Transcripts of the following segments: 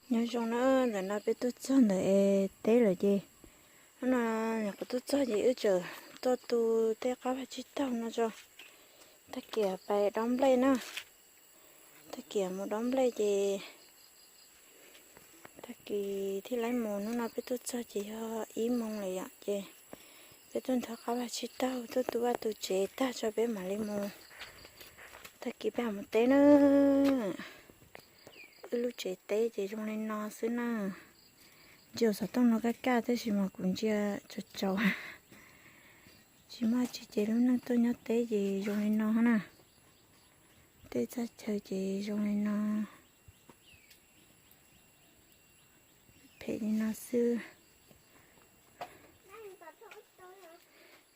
Nyob zoo na, ntawm no peb tuaj txog ntawm teb lawm ces, hnub no nyuam qhuav tuaj txog ces wb tseem tuaj tu tej qab vaj tsib taug no tso. Tag kis pais dob nplej na. Tag kis mus dob nplej ces tag kis thiaj li mus. Hnub no peb tuaj txog ces yog ib moos lawm yom, ces peb tuaj nthov qab vaj tsib taug, tuaj tu vaj tu tsev tag tso peb mam li mus. Tag kis peb mam mus teb na. Wb lub tsev teb ces zoo li no xwb na. Ntsia xov tooj no kaj kaj tab sis mas kuv ntsia tsaus tsaus, tsis muaj tsis ces lub neej tuaj nyob teb ces zoo li no na. Tej txaj chaw ces zoo li no, phem li no xwb.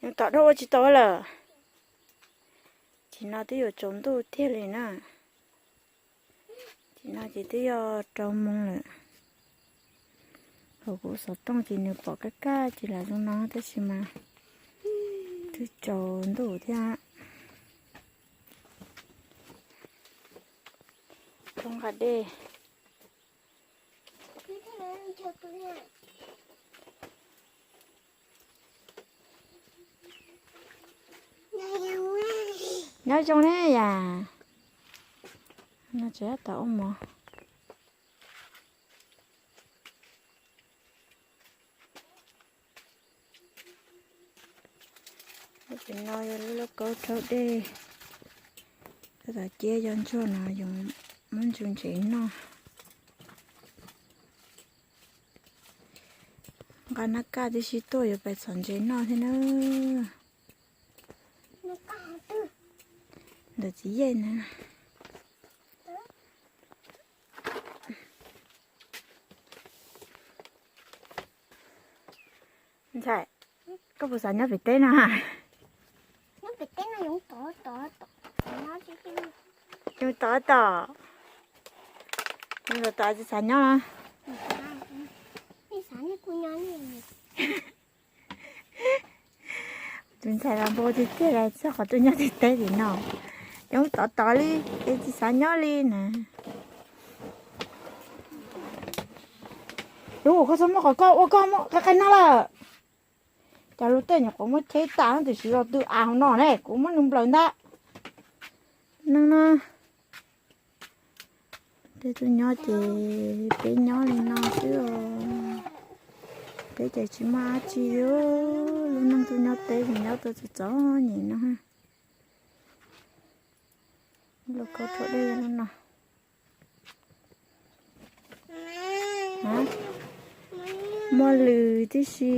Yus tom dhau ua tsis tau lawm. Ces no twb yuav tsaus ntuj tiag li na. Ces no ces twb yog rau moos lawm. Hauv kuv xov tooj ces nws pom kaj kaj ces lam zoo no tab sis mas twb tsaus ntuj thiab. Rau nqa dej. Nyob zoo ne yom. No tseem tab tom ua mov. Lub pem no yog lub lauj kaub rhaub dej. Tab tom ciab cov ntsuag no yuav muab ntsu ntses noj. Nqa nab kaj tib si tuaj yuav pais txhom ntses noj thiab na. Ntawm txiv yej na. Ntxhais, koj puas xav nyob pem teb no? Yus tom tom, yus tom tom tsis xav nyob. Tus ntxhais los npau tiag tiag li, txog qhov tuaj nyob tim teb tim no, yus tom tom li es tsis xav nyob li na. Yus, koj txhob muab qhov koj ua koj muab qe qe no lawm. Cas lub tej nyuam qhuav muab cheb tas tiam sis los tw av hauv no ne, kuv muab nws nplawm ntag. No no, peb tuaj nyob ces peb nyob li no xwb os. Peb ces tsis muaj dab tsi, lub neej tuaj nyob teb ces nyob tau txom txom nyem no. Lauj kaub rhaub dej no. Muaj lws tib si.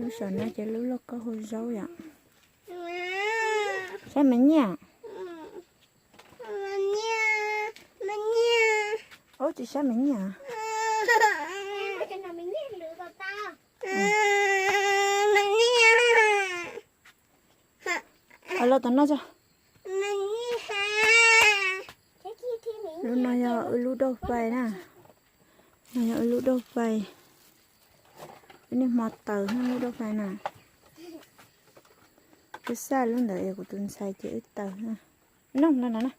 Lub saum no ces lub lauj kaub hau zaub yom. Saib me nyiaj. Ub, tsis saib me nyiaj. Los tom no tso. Lub no yog wb lub dauj fais na. No yog wb lub dauj fais. Wb niaj hmo taws lub dauj fais na. Wb xaj lub ntawd es kuv tus ntxhais ces wb taws na. No no no na.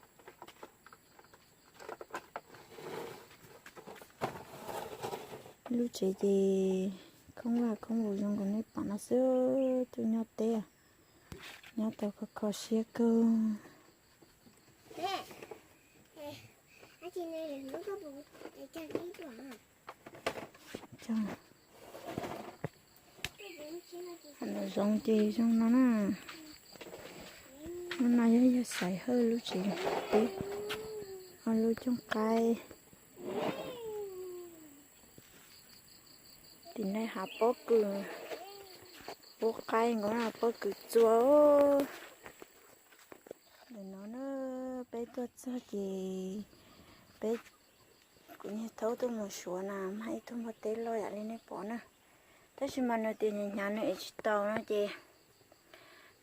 Lub tsev ces khoob vaj khoob vus zoo nkaus nej pom no xwb, tuaj nyob teb, nyob tau kho kho siab kawg. Zoo ces zoo no na. Lub no yog yawg Xaiv Hawj lub tsev teb, ob lub cooj qaib. Tim no hav pob kws, pob qaib nkaus na, pob kws txua. Ntawm no na, peb tuaj txog ces peb, kuv niag thaub tuaj mus Suav na, mag ib tug npua teb loj yam li nej pom na. Tab sis mas nws tias hnyav hnyav nws ev tsis tau no ces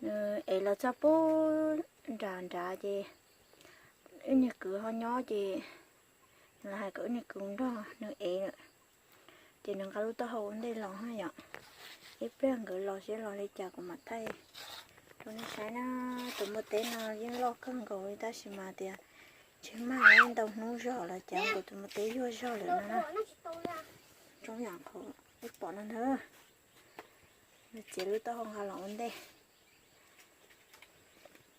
nws ev los txog pub nram nrad ces wb niag kwv ho nyob ces nws los hais kom wb niag kwv nrog nws ev lawm. Ces nws nqa lub taub hau ua ntej los yom. Ib pliag nkawd los seb los li cas kuv mam thaij rau nej saib na. Tus npua teb no yeej loj kawg nkaus li tab sis mas tias Ntshe mag ntau hnub zog los cas kuv tus npua teb yuag zog lawm no na. Tsob yam qhov peb pom no ntag, nws txiav lub taub hau nqa los ua ntej.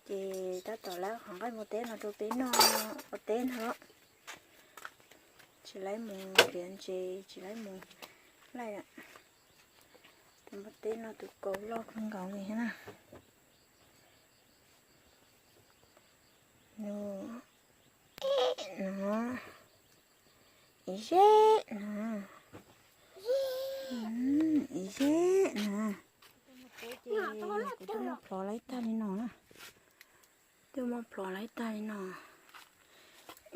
Ces tab tom lawv qhov nqaij npua teb no rau peb noj ua teb ntag. Tsis laib mus nrhiav ntses, tsis laib mus laij. Tus npua teb no tus kaus loj kawg nkaus li na. Nws, no, ib zeb no, ib zeb no. Ces kuv twb muab plhov laib tag li no na. Twb muab plhov laib tag li no.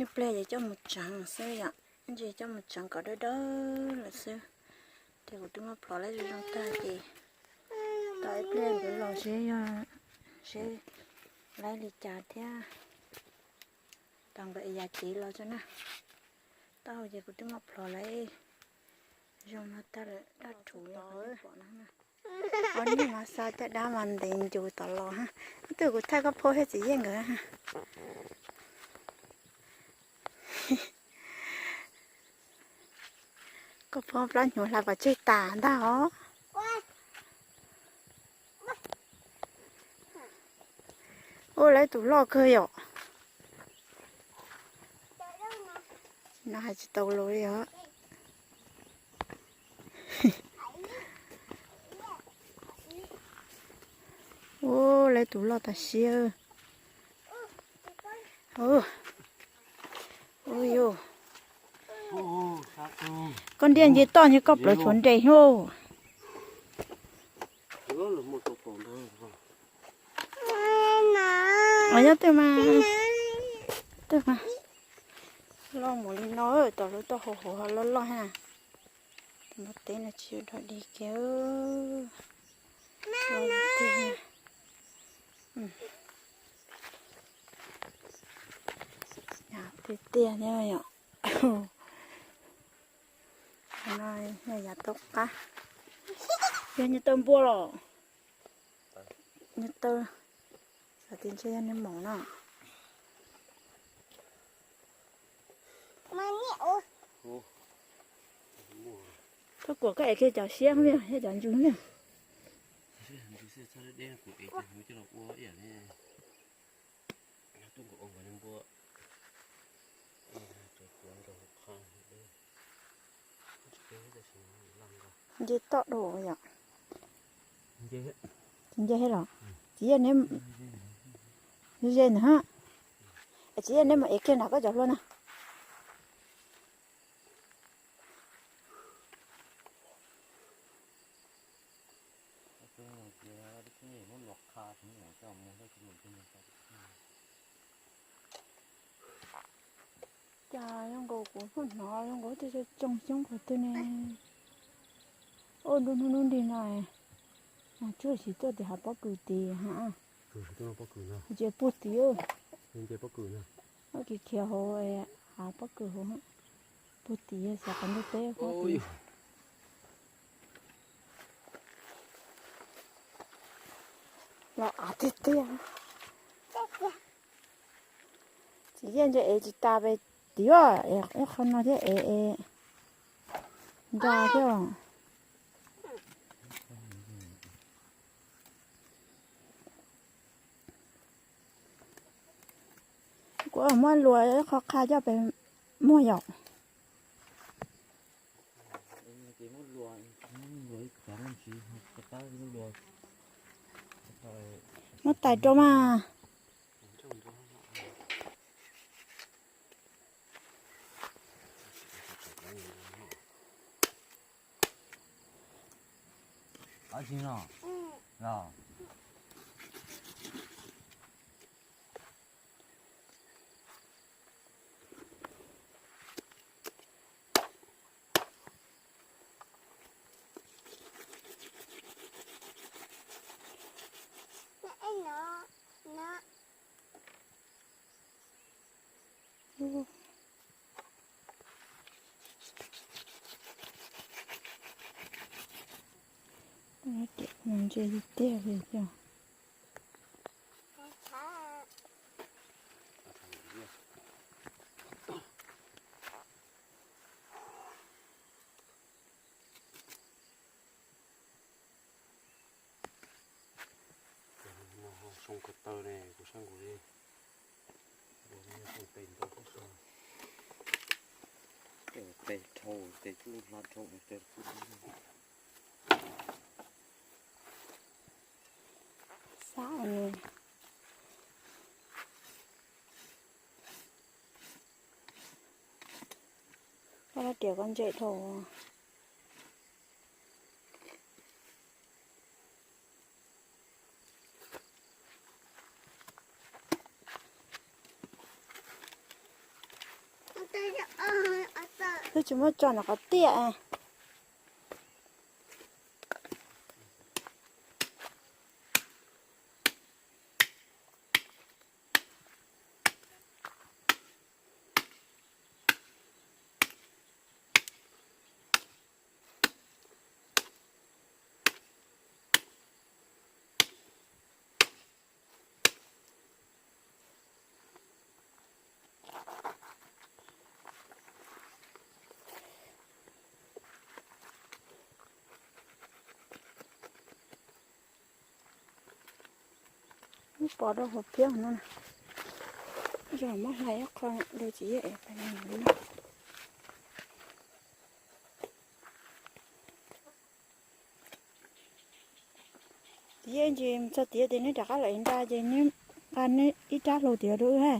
Ib pliag ces coj mus tseev xwb yom, ib ntsis coj mus tseev kom dawb dawb lawm xwb. Ces kuv twb muab plhov laib zoo zoo tag ces tos ib pliag nkawd los seb yog, seb laib li cas thiab. Tos nkawd es yam cev los tso na. Taub hau ces kuv twb muab plhov laib zoo no tag lawm, daj rhuv li qhov nej pom no na. Ob niag mas xa caj dab mas ntev ncus tom los ha. Ib tug kuv thaij koj phob thiab txiv Yej nkawd ha. Koj phob plab hnyuv hlais pov tseg tas ntag os. Ua lawv tus loj kawg yom. No hais tsis tau lus li os. Ua lawv tus loj tas siab. Ua yus, koj ntiaj nce toj nyob koj plawv tshuav nres hos. Os, nyob twg mas, twg mas. Loj mus li no, tom lub taub hau hauv loj loj ha. Tus npua teb no tsis yuav dog dig kiag. Tiag tiag thiab yom. No yog yav tau qab. Yog nyias taw npua los? Nyias taw, xav tias ntshe yog nws maum no. Koj kuam koj ev kiag cov siab, thiab cov ntsuj na. Nce toj dua yom. Tsis nce thiab los? Txiv Yej neb, ze ze ntag. Txiv Yej neb mus ev kiag nram koj cov hlua na. Cas zoo nkaus kuv hnov hnov zoo nkaus tej tsoo xyoob qhov twg ne. Ua nruj hnub nruj nrig no, tsuag tsis tuaj tim hav pob kws tid ha. Tsis puag tid, khiav khiav hauv hav pob kws hauv, puag tid xav qhov ntuj teb. Los av tiag tiag. Txiv Yej ntshe ev tsis tas pes tid, ib qho no thiab ev es nra thiab. Kuv muab luas ib qho qha coj pes muag yom. Muab tais rau mas. Ntse tiag tiag li cov. Kuv taw ne, kuv sab nkaus li. Tes ntau, tes dhau, tes lub hla dhau, tes xav. Koj lab riam koj ntsem dhau. Twb tsis muab tso nram qhov tiaj. Muab pov rau hauv phiab no. Zog muab hlais ib qho rau txiv yawg es pais no. Tiam sis txog tiam ces neb rov qab los nra ces neb nqa neb ib rab hlau tiav rau wb ha.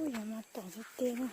Ub, yog mas tom xwb tiag na.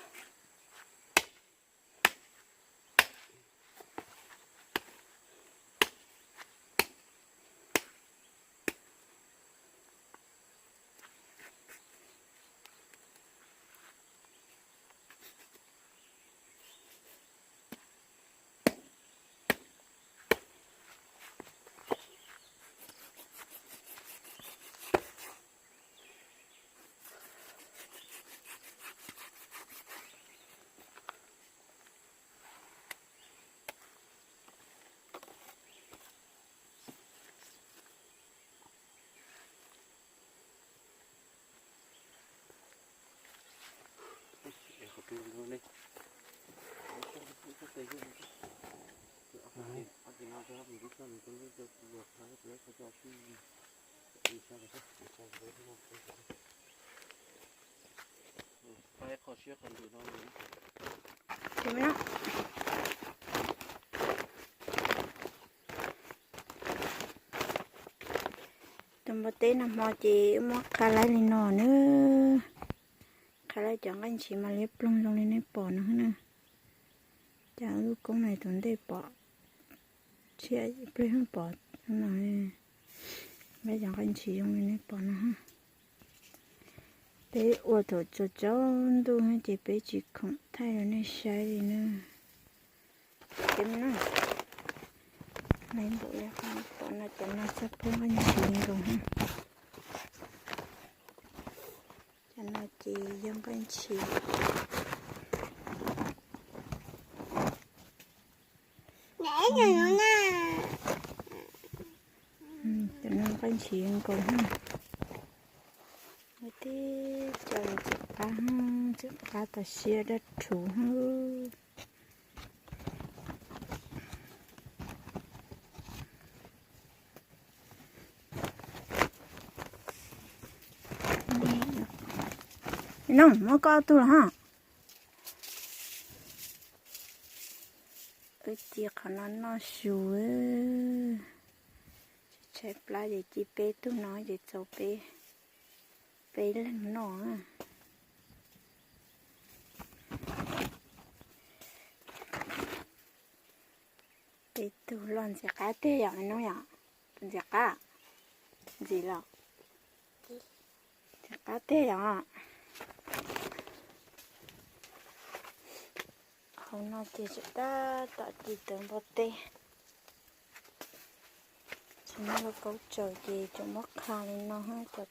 Tus npua teb nag hmo ces muab qha laib li no na. Qha laib cov nqaij ntshis mas liab ploog zoo li nej pom no na. Cas lub koob no tus ntej pom tshiab, plig pom no. Laib cov nqaij ntshis zoo li nej pom no. Peb ua thaum tsaus tsaus ntuj ces peb tsis khoom thaij rau nej saib li na. Ces no, laiv npaum li qhov pom no, cov no txog pheej nqaij ntshis nkaus na. Cov no ces yog nqaij ntshis. Cov no nqaij ntshis nkaus na. Tib co ntxim qab, ntxim qab tas siab dab rhuv. No muab koj tug los ho. Wb ci qhov no noj su. Tshaib plab ces ci peb tug no ces txaus peb, peb leeg noj. Peb tug los ntxim qab tiag yom, no yom. Tus ntxim qab, ntxim los. Ntxim qab tiag yom. Hauv no ces tseem tab tom ci tawv npua teb. Tsis muaj lauj kaub tsaws ces tseem muab qha li no, cov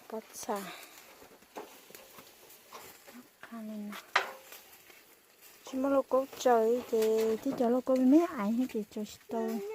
pob txha qha li no. Tsis muaj lauj kaub tsaws ces tib cov lauj kaub me me aiv ces tsaws tsis tau.